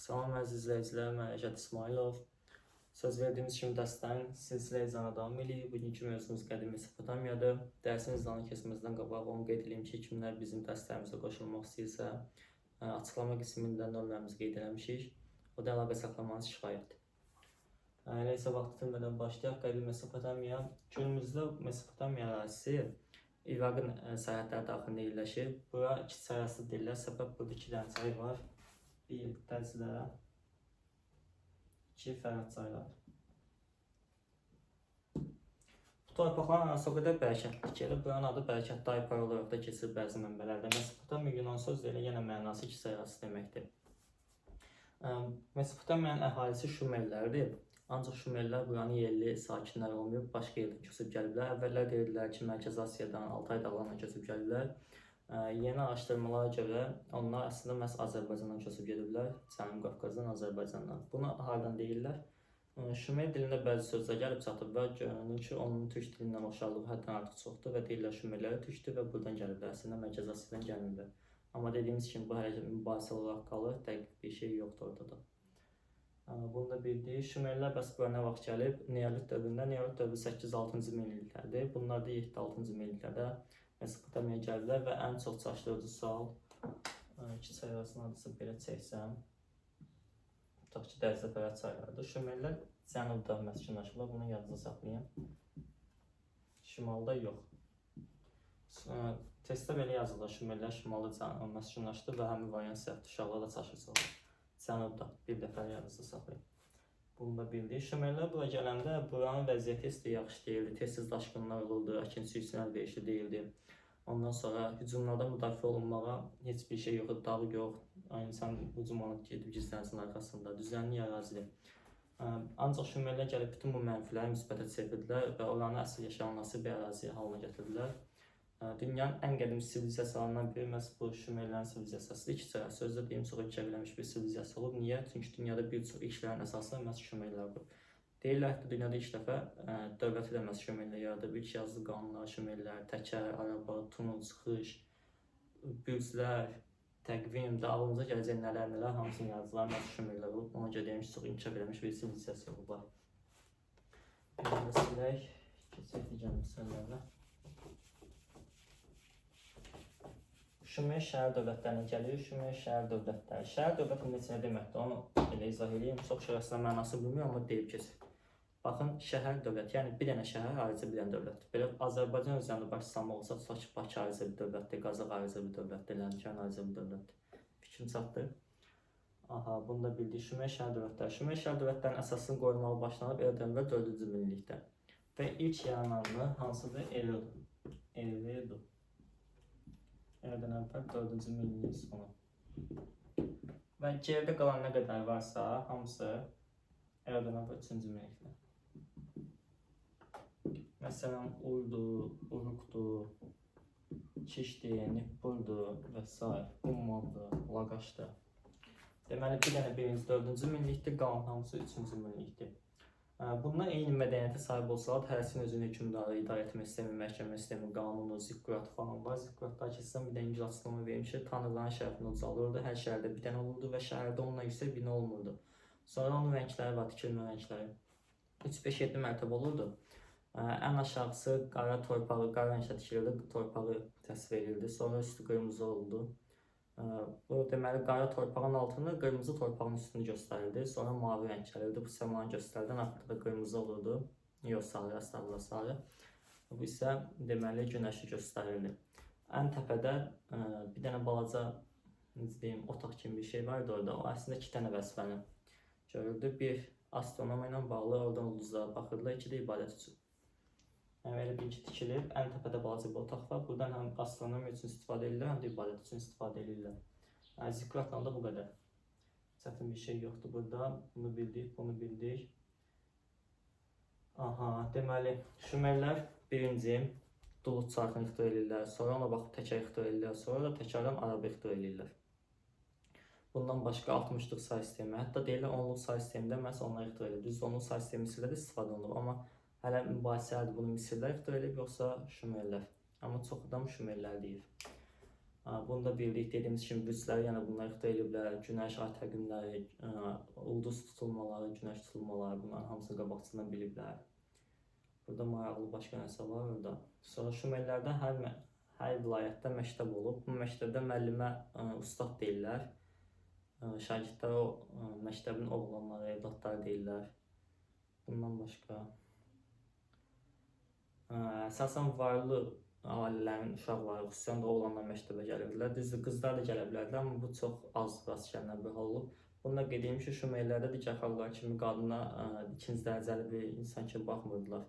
Salam əziz izləyicilər, mən Rəşad İsmayılov. Söz verdiyimiz kimi dəstənin silsilə izahına davam edirik. Bugünkü mövzumuz qədim Mesopotamiyadır. Dərsin izahını keçməzdən qabaq onu qeyd edeyim ki, kimlər bizim dəstəyimizə qoşulmaq istəyirsə, açıqlama qismində nömrəmizi qeyd eləmişik. O da əlaqə saxlamanız kifayətdir. Elə isə vaxt itirmədən başlayaq. Qədim Mesopotamiya. Günümüzdə Mesopotamiya ərazisi İraqın sərhədləri daxilində yerləşir. Bura iki çay arası deyirlər. Səbəb burada iki dənə çay var. Bir Dəclə, iki Fərat çayları. Bu torpaqların arası o qədər bərəkətlidir ki, elə buranın adı bərəkətli aypar olaraq da keçir bəzi mənbələrdə. Mesopotamiya Yunan sözü ilə yenə mənası iki çay arası deməkdir. Mesopotamiyanın əhalisi Şumerlərdir. Ancaq Şumerlər buranın yerli sakinləri olmayıb, başqa yerdən köçüb gəliblər. Əvvəllər deyirdilər ki, Mərkəzi Asiyadan, Altay dağlarından köçüb gəliblər. Yeni araşdırmalara görə onlar əslində məhz Azərbaycandan köçüb gediblər. Cənubi Qafqazdan, Azərbaycandan. Bunu hardan deyirlər? Şumer dilində bəzi sözlər gəlib çatıb və görünür ki, onun türk dilindən oxşarlığı həddən artıq çoxdur və deyirlər Şumerləri türkdür və buradan gəliblər. Əslində Mərkəzi Asiyadan gəlməyiblər. Amma dediyimiz kimi bu hələ mübahisə olaraq qalır, dəqiq bir şey yoxdur ortada. Bunu da bildik. Şumerlər bəs bura nə vaxt gəlib? Neolit dövründə. Neolit dövrü 8-6-cı minilliklərdir. Bunlar da 7-6-cı minilliklərdə Mesopotamiyaya gəliblər və ən çox çaşdırıcı sual iki çay arasında hardasa belə çəksəm, tutaq ki, Dəclə Fərat çaylarıdır. Şumerlər cənubda məskunlaşıblar. Bunu yadınızda saxlayın. Şimalda yox. Testdə belə yazılır. Şumerlər şimalda məskunlaşdı və həmin variant səhvdir. Uşaqlar da çaşırsınlar. Cənubda bir dəfə yadınızda saxlayın. Bunu da bildik. Şumerlər bura gələndə buranın vəziyyəti heç də yaxşı deyildi. Tez-tez daşqınlar olurdu, əkinçi üçün əlverişli deyildi. Ondan sonra hücumlardan müdafiə olunmağa heç bir şey yox idi, dağ yox. İnsan hücum anı gedib gizlənsin arxasında. Düzənli ərazidir. Ancaq Şumerlər gəlib bütün bu mənfiləri müsbətə çevirdilər və oranı əsl yaşanılası bir ərazi halına gətirdilər. Dünyanın ən qədim sivilizasiyalarından biri məhz bu Şumerlərin sivilizasiyasıdır. İki çay sözdə deyim, çox inkişaf eləmiş bir sivilizasiya olub. Niyə? Çünki dünyada bir çox ilklərin əsasını məhz Şumerlər qurub. Deyirlər ki, dünyada ilk dəfə dövləti də məhz Şumerlər yaradıb. İlk yazılı qanunlar Şumerlər, təkər, araba, tunus, xış, bürclər, təqvim, də ağlınıza gələcək nələr nələr hamısını yazdılar məhz Şumerlər olub. Ona görə deyim ki, çox inkişaf eləmiş bir sivilizasiya olublar. Bunu da silək, keçək digər məsələlərə. Şumer şəhər dövlətlərinə gəlir. Şumer şəhər dövlətləri. Şəhər dövləti neçə nə deməkdir? Onu elə izah edeyim. Çox şey əslində mənası bilmir, amma deyib keçir. Baxın, şəhər dövlət, yəni bir dənə şəhər ayrıca bir dənə dövlət. Belə Azərbaycan üzərində baş salmaq olsa, tutaq ki, Bakı ayrıca bir dövlətdir, Qazax ayrıca bir dövlətdir, Lənkəran ayrıca bir dövlətdir. Fikrim çatdı. Aha, bunu da bildik. Şumer şəhər dövlətləri. Şumer şəhər dövlətlərinin əsasını qoymalı başlanıb eradan əvvəl 4-cü minillikdə. Və ilk yarananı hansıdır? Eridu. Eridu. Eradan əvvəl 4-cü minilliyin sonu. Və geridə qalan nə qədər varsa, hamısı eradan əvvəl 3-cü minillikdə. Məsələn, Urdu, Urukdu, Kişdi, Nippurdu və s. Ummandı, Laqaşdı. Deməli, bir dənə birinci, dördüncü minillikdir, qalan hamısı üçüncü minillikdir. Bunlar eyni mədəniyyətə sahib olsalar, hərəsinin özünün hökmdarı, idarə etmə sistemi, məhkəmə sistemi, qanunu, zikkurat falan var. Zikkuratlar keçsəm bir də İngiliz açıqlama vermişik. Tanrıların şərəfinə ucalırdı. Hər şəhərdə bir dənə olurdu və şəhərdə ondan yüksək bina olmurdu. Sonra onun rəngləri var, tikilmə rəngləri. 3, 5, 7 mərtəbə olurdu. Ən aşağısı qara torpağı, qara rəngdə tikilirdi, torpağı təsvir edirdi. Sonra üstü qırmızı oldu. Bu deməli qara torpağın altını qırmızı torpağın üstünü göstərirdi. Sonra mavi rəng gəlirdi. Bu səmanı göstərirdi. Axırda da qırmızı olurdu. Yox, sarı, əstəğfurullah, sarı. Bu isə deməli günəşi göstərirdi. Ən təpədə bir dənə balaca, necə deyim, otaq kimi bir şey vardı orada. O əslində iki dənə vəzifəni görürdü. Bir astronomiya ilə bağlı, oradan ulduzlara baxırdılar. İki də ibadət üçün. Yəni elə bil ki, tikilib, ən təpədə balaca bir otaq var. Buradan həm astronomiya üçün istifadə edirlər, həm də ibadət üçün istifadə edirlər. Yəni zikkuratla da bu qədər. Çətin bir şey yoxdur burada. Bunu bildik, bunu bildik. Aha, deməli, Şumerlər birinci duluz çarxını ixtira edirlər, sonra ona baxıb təkər ixtira edirlər, sonra da təkrardan araba ixtira edirlər. Bundan başqa 60-lıq say sistemi, hətta deyirlər 10-luq say sistemində məhz onlar ixtira edir. Düzdür, 10-luq say sistemi Misirdə də istifadə olunub, amma hələ mübahisəlidir bunu Misirlər ixtira edib, yoxsa Şumerlər. Amma çox adam Şumerlər deyir. Bunu da bildik. Dediyimiz kimi bürcləri, yəni bunlar ixtira ediblər. Günəş, ay təqvimləri, ulduz tutulmaları, günəş tutulmaları, bunların hamısını qabaqcadan biliblər. Burada maraqlı başqa nəsə var orada. Sonra Şumerlərdə hər vilayətdə məktəb olub. Bu məktəbdə müəllimə ustad deyirlər. Şagirdlərə o məktəbin oğlanları, evladları deyirlər. Bundan başqa əsasən varlı ailələrin uşaqları, xüsusən də oğlanlar məktəbə gəlirdilər. Düzdür, qızlar da gələ bilərdilər, amma bu çox az rast gəlinən bir hal olub. Bunu da qeyd edeyim ki, Şumerlərdə digər xalqlar kimi qadına ikinci dərəcəli bir insan kimi baxmırdılar.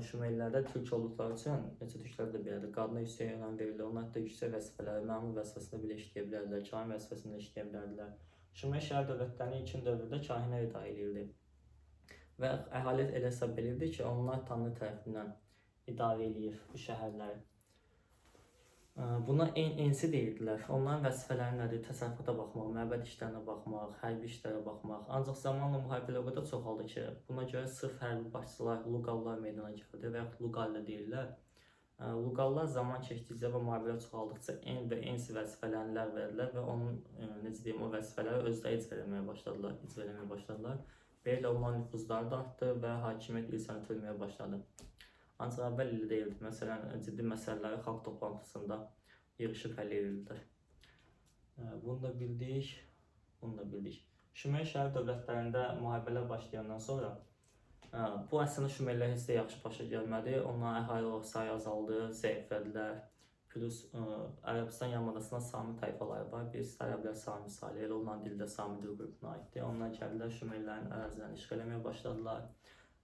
Şumerlərdə türk olduqları üçün, necə türklər də belədir, qadına yüksək önəm verilir. Onlar hətta yüksək vəzifələri, məmur vəzifəsində belə işləyə bilərdilər, kahin vəzifəsində işləyə bilərdilər. Şumer şəhər dövlətlərinin ilkin dövrdə kahinlər idarə edirdi. Və əhali elə hesab edirdi ki, onlar Tanrı tərəfindən idarə eləyir bu şəhərləri. Buna ensi deyirdilər. Onların vəzifələri nədir? Təsərrüfata baxmaq, məbəd işlərinə baxmaq, hərbi işlərə baxmaq. Ancaq zamanla müharibələr o qədər çoxaldı ki, buna görə sırf hərbi başçılar, luqallar meydana gəldi və yaxud luqal da deyirlər. Luqallar zaman keçdikcə və müharibələr çoxaldıqca en və ensi vəzifələrini ləğv verdilər və onun necə deyim, o vəzifələri özləri icra eləməyə başladılar, Beləliklə onların nüfuzları da artdı və hakimiyyət ilsən ötürməyə başladı. Ancaq əvvəl elə deyildi. Məsələn, ciddi məsələləri xalq toplantısında yığışıb həll edirdilər. Bunu da bildik, bunu da bildik. Şumer şəhər dövlətlərində müharibələr başlayandan sonra bu əslində Şumerlər heç də yaxşı başa gəlmədi. Onların əhali olaraq sayı azaldı, zəiflədilər. Plus Ərəbistan yarımadasında Sami tayfaları var. Birisi ərəblər Sami sayılır, elə onların dili də Sami dil qrupuna aiddir. Onlar gəldilər, Şumerlərin ərazilərini işğal etməyə başladılar.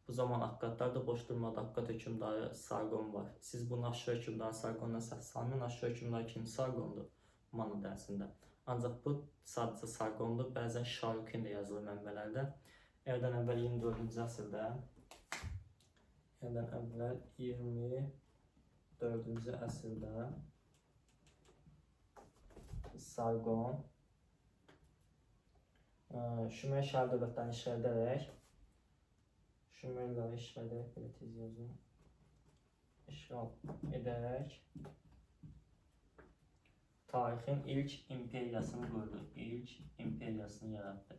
Bu zaman Akkadlar da boş durmadı. Akkad hökmdarı Sargon var. Siz bunu Aşur hökmdarı Sargondan səhv salmayın. Aşur hökmdarı kim? Sargondur Mana dərsində. Ancaq bu sadəcə Sargondur. Bəzən Şarukin də yazılır mənbələrdə. Eradan əvvəl 24-cü əsrdə, eradan əvvəl 24-cü əsrdə Sargon Şumer şəhər dövlətlərini işğal edərək Şumerləri işğal edərək, belə tez yazım, işğal edərək tarixin ilk imperiyasını qurdu. İlk imperiyasını yaratdı.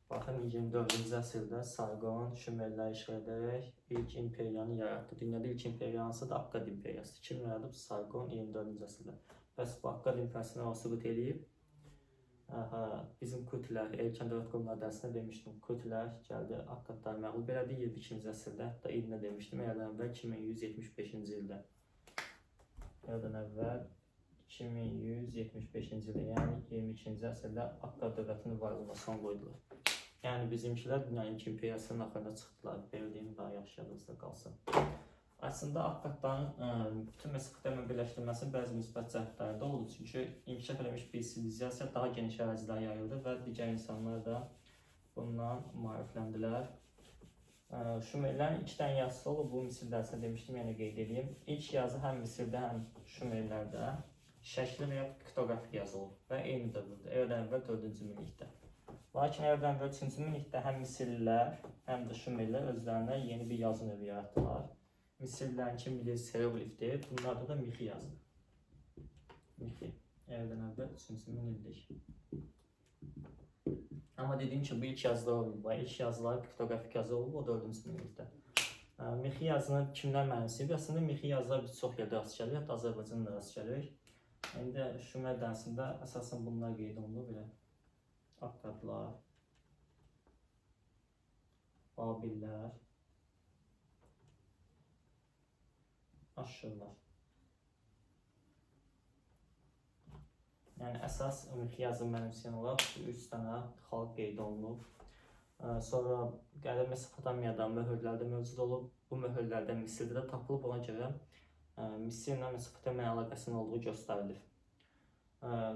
Baxın, 24-cü əsrdə Sargon Şumerləri işğal edərək ilk imperiyanı yaratdı. Dünyada ilk imperiya hansıdır? Akkad imperiyası. Kim yaradıb? Sargon 24-cü əsrdə. Bəs bu Akkad imperiyasını o süqut eləyib? Aha, bizim Kutilər, erkən dövlət qurumları dərsində demişdim. Kutilər gəldi, Akkadları məğlub elədi 22-ci əsrdə. Hətta ilində demişdim, eradan əvvəl 2175-ci ildə. Eradan əvvəl 2175-ci ildə, yəni 22-ci əsrdə Akkad dövlətinin varlığına son qoydular. Yəni bizimkilər dünyanın ilk imperiyasının axırında çıxdılar. Belə deyim, daha yaxşı yadınızda qalsın. Əslində Akkadların bütün Mesopotamiya birləşdirməsinin bəzi müsbət cəhətləri də oldu. Çünki inkişaf eləmiş bir sivilizasiya daha geniş ərazilərə yayıldı və digər insanlar da bundan maarifləndilər. Şumerlərin iki dənə yazısı olub. Bu Misir dərsində demişdim, yəni qeyd edeyim. İlk yazı həm Misirdə, həm Şumerlərdə şəkli və ya piktoqrafik yazı olub və eyni dövrdə, eradan əvvəl 4-cü minillikdə. Lakin eradan əvvəl 3-cü minillikdə həm Misirlilər, həm də Şumerlər özlərinə yeni bir yazı növü yaratdılar. Misirlərinki bilir hieroqlifdir, bunlarda da mixi yazılır. Mixi, eradan əvvəl 3-cü minillik. Amma dediyim ki, bu ilk yazılar olub. İlk yazılar piktoqrafik yazı olub, o 4-cü minillikdə. Mixi yazını kimlər mənimsəyib? Əslində mixi yazılar biz çox yerdə rast gəlirik, hətta Azərbaycanda da rast gəlirik. İndi Şumer dərsində əsasən bunlar qeyd olunur belə. Akkadlar, Babillər, Aşurlar. Yəni əsas mixi yazı mənimsəyən olaraq bu 3 dənə xalq qeyd olunub. Sonra Qədim Mesopotamiyada möhürlərdə mövcud olub. Bu möhürlərdə Misirdə də tapılıb, ona görə Misirlə Mesopotamiya əlaqəsinin olduğu göstərilir.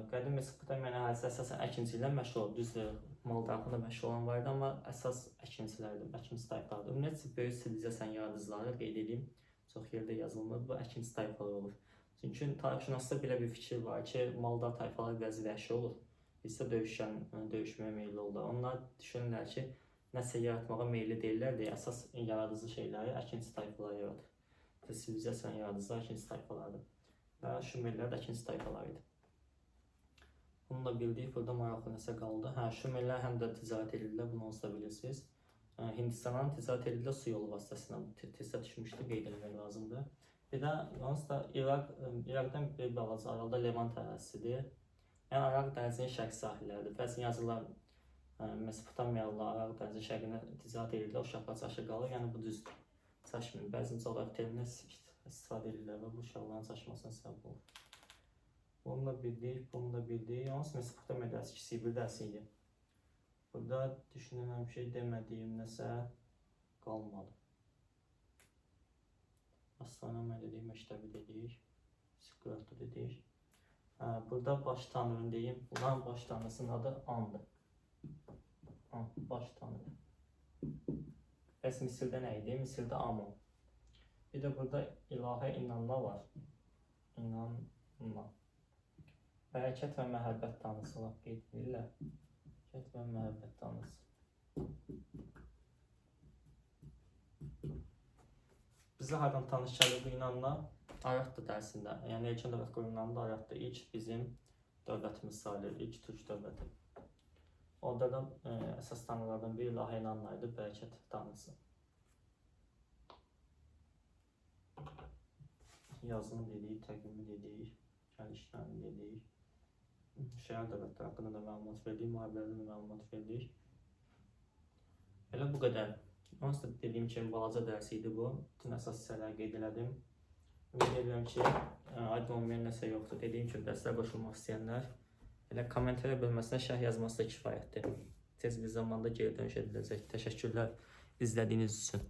Qədim Mesopotamiya əhalisi əsasən əkinçiliklə məşğul olub. Düzdür, maldarlıqla məşğul olan var idi, amma əsas əkinçilərdir, əkinçi tayfalardır. Ümumiyyətcə, böyük sivilizasiyanın yaradıcıları qeyd edeyim, çox yerdə yazılmır, bu əkinçi tayfalar olur. Çünki tarixşünasda belə bir fikir var ki, maldar tayfalar bəzi vəhşi olur, hissə döyüşməyə meyilli olurlar. Onlar düşünürlər ki, nəsə yaratmağa meyilli deyirlər deyə əsas yaradıcı şeyləri əkinçi tayfalar yaradır. Sivilizasiyanın yaradıcılar ikinci tayfalardır. Və Şumerlər də ikinci tayfalar idi. Bunu da bildik. Burada maraqlı nəsə qaldı. Hə, Şumerlər həm də ticarət edirlər, bunu onsuz da bilirsiniz. Hindistana ticarət edirlər su yolu vasitəsilə. Testə düşmüşdü, qeyd etmək lazımdır. Bir də onsuz da İraqdan bir balaca aralıda Levant ərazisidir. Yəni Araq dənizinin şərq sahilləridir. Bəzən yazırlar Mesopotamiyalılar Araq dənizinin şərqinə ticarət edirlər, uşaqlar çaşı qalır. Yəni bu düzdür. Çaşmır. Bəzən coğrafi terminlər istifadə edirlər və bu uşaqların çaşmasına səbəb olur. Bunu da bildik, bunu da bildik. Yalnız Mesopotamiya dərsi kiçik bir dərsi idi. Burada düşünürəm şey demədiyim nəsə qalmadı. Astronomiya dedik, məktəbi dedik, Sikkuratı dedik. Hə, burada baş tanrını deyim. Bunların baş tanrısının adı Andır. An, baş tanrı. Bəs Misirdə nə idi? Misirdə Amon. Bir də burada ilahi İnanna var. İnanna. Bərəkət və məhəbbət tanrısı lap qeyd edirlər. Bərəkət və məhəbbət tanrısı. Bizə hardan tanış gəlir bu İnanna? Aratdı dərsində. Yəni erkən dövlət qurumlarında Aratdı. İlk bizim dövlətimiz sayılır. İlk türk dövləti. Orada da əsas tanrılardan biri ilahi İnanna idi, bərəkət tanrısı. Yazını dedik, təqvimi dedik, gəlişlərini dedik. Şəhər dövlətləri haqqında da məlumat verdik, müharibələrdə də məlumat verdik. Elə bu qədər. Onsuz da dediyim kimi balaca dərsi idi bu. Bütün əsas hissələri qeyd elədim. Ümid edirəm ki, aydın olmayan nəsə yoxdur. Dediyim kimi dərslərə qoşulmaq istəyənlər elə kommentariya bölməsinə şərh yazması da kifayətdir. Tez bir zamanda geri dönüş ediləcək. Təşəkkürlər izlədiyiniz üçün.